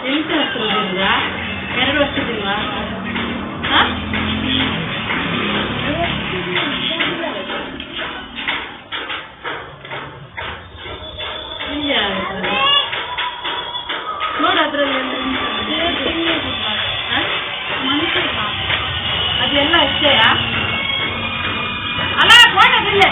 ಎಂತ ವರ್ಷದಿಂದ? 2 ವರ್ಷದಿಂದ? ನೋಡು ಅದ್ರಲ್ಲಿ ಅದೆಲ್ಲ ಅಷ್ಟೇಯಾ? ಅಲ್ಲ ಫೋನ್ ಅದಿಲ್ಲ.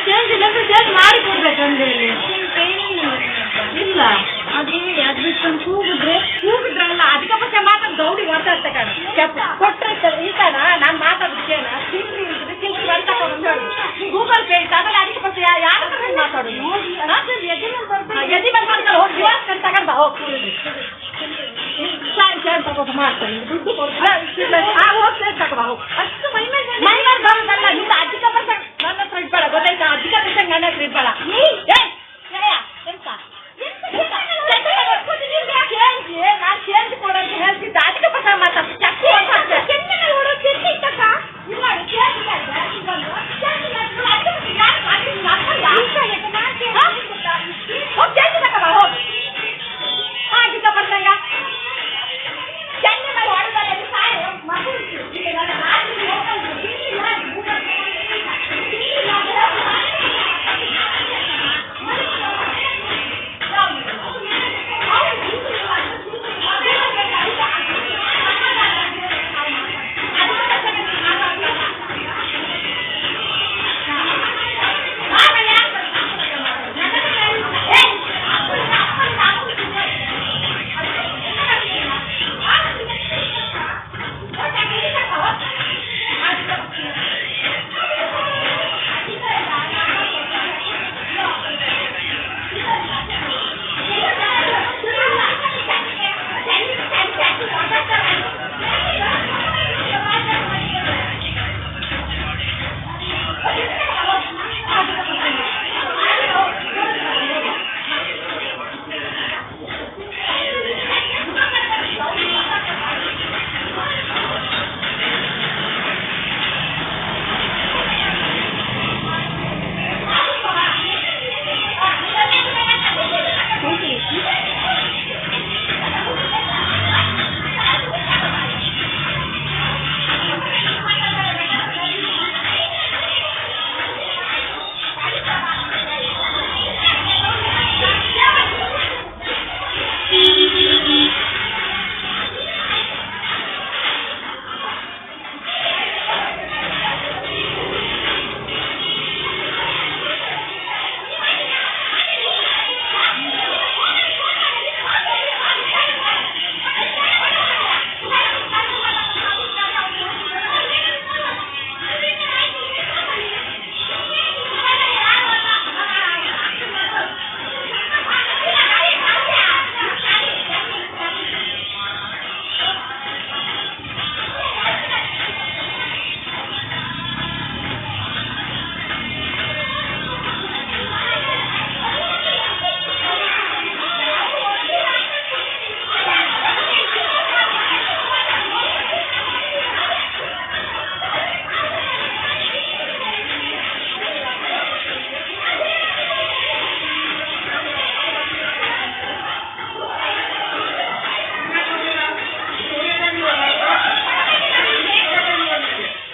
ಚೇಂಜ್ ಇಲ್ಲ ಅಂದ್ರೆ ಚೇಂಜ್ ಮಾಡಿ ಕೊಡ್ಬೇಕಂದ್ರೆ ಇಲ್ಲಿ ಇಲ್ಲ. ಅದೇ ಅದು ಬಿಟ್ಕೊಂಡು ಕೂಗಿದ್ರೆ ಕೂಗಿದ್ರಲ್ಲ, ಅದಕ್ಕೆ ಪಕ್ಷ ಮಾತಾಡ್ ದೌಡಿ ಮಾತಾಡ್ತಾ ಕಣ ಕೊಟ್ರೆ ಈ ಕಣ ನಾನು ಮಾತಾಡೋದು ಚಿಲ್ಡ್ರಿ ಇದ್ರೆ ಚಿಲ್ಡ್ರಿ ಬರ್ತಾ ಹೇಳಿ. ಗೂಗಲ್ ಪೇ ಇತ್ತು ಅದೆಲ್ಲ, ಅದಕ್ಕೆ ಪಕ್ಷ ಯಾರ ಹತ್ರ ಮಾತಾಡೋದು? ಹಾ?